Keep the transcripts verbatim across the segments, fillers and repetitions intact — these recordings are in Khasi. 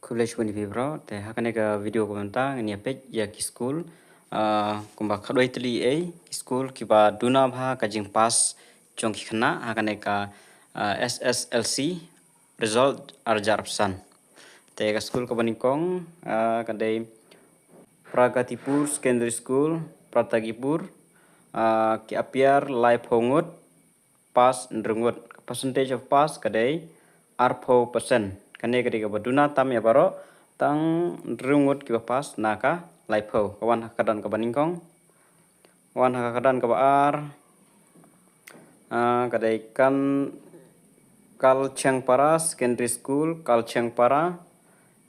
Khublei shibun ïa phi baroh, te ha kane ka video kaba mynta ngan ïa peit ïa ki skul, ah, kumba khatwei tylli ei ki skul kiba duna bha ka jingpass jong ki khynnah ha kane ka, ah, S S L C result ar hajar arphew san. Te ka skul kaba nyngkong, ah, ka dei Pragatipur Secondary School, Pragatipur, ah, ki appear laiphew ngut, pass hynriew ngut. Percentage of pass ka dei arphew percent. Kane ka dei kaba duna tam ïa baroh, tang hynriew ngut kiba pass na ka laiphew. Ka wan ha ka kyrdan kaba nyngkong. Wan ha ka kyrdan kaba ar. Ah, ka dei kan Kalchengpara Secondary School, Kalchengpara.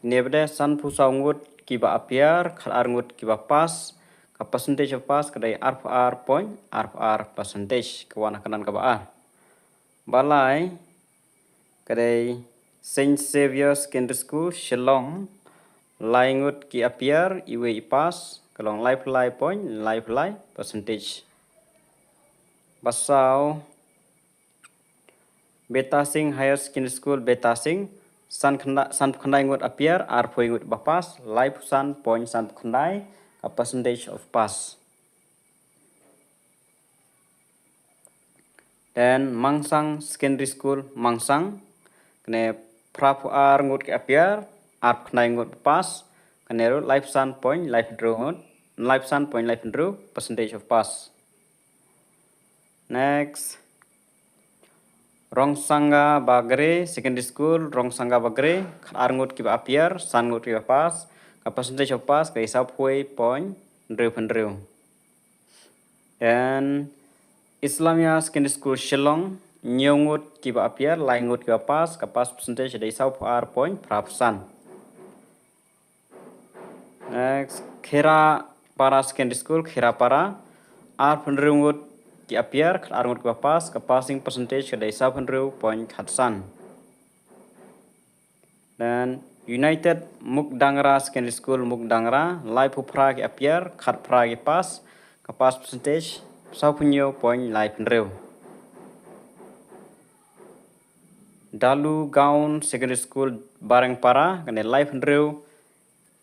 Kine ba dei sanphew saw ngut kiba appear, khatar ngut kiba pass. Ka percentage of pass ka dei arphew ar point arphew ar percentage. Ka wan ha ka kyrdan kaba ar. Ba lai ka dei Saint Xavier Secondary School, Shillong. Lai ngut ki appear, iwei i pass, ka long laiphew lai point laiphew lai percentage. Ba saw Beta Singh Higher Secondary School, Beta Singh, san khyndai, sanphew khyndai ngut appear, arphew ngut ba pass, laiphew san point sanphew khyndai ka percentage of pass. Then Mangsang Secondary School, Mangsang, kane phraphew ar ngut ki appear, arphew khyndai ngut ba pass, kane ruh laiphew san point laiphew hynriew ngut, laiphew san point laiphew hynriew percentage of pass. Next, Rongsanga Bagre Secondary School, Rongsanga Bagre, khatar ngut kiba appear, san ngut kiba pass, ka percentage of pass ka dei sawphew point hynriewphew hynriew. Then Islamia Secondary School, Shillong, hynñiew ngut kiba appear, lai ngut kiba pass, ka pass percentage ka dei sawphew ar point phraphew san. Next, Kherapara Secondary School, Kherapara. Arphew hynriew ngut ki appear, khatar ngut kiba pass, ka passing percentage ka dei sawphew hynriew point khatsan. Then United Mukdangra Secondary School, Mukdangra, laiphew phra ki appear, khatphra ki pass, ka pass percentage sawphew hynñiew point laiphew hynriew. Dalu Gaon Secondary School, Barengpara, kane laiphew hynriew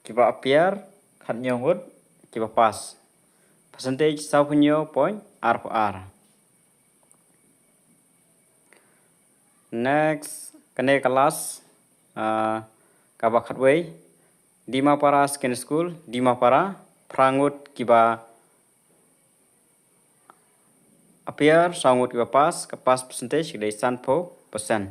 kiba appear, khathynñiew ngut kiba pass. Percentage sawphew hynñiew point arphew ar. Next, kane ka last, ah, kaba khatwei, Dimapara Secondary School, Dimapara, phra ngut kiba appear, saw ngut kiba pass, ka pass percentage ka dei sanphew percent.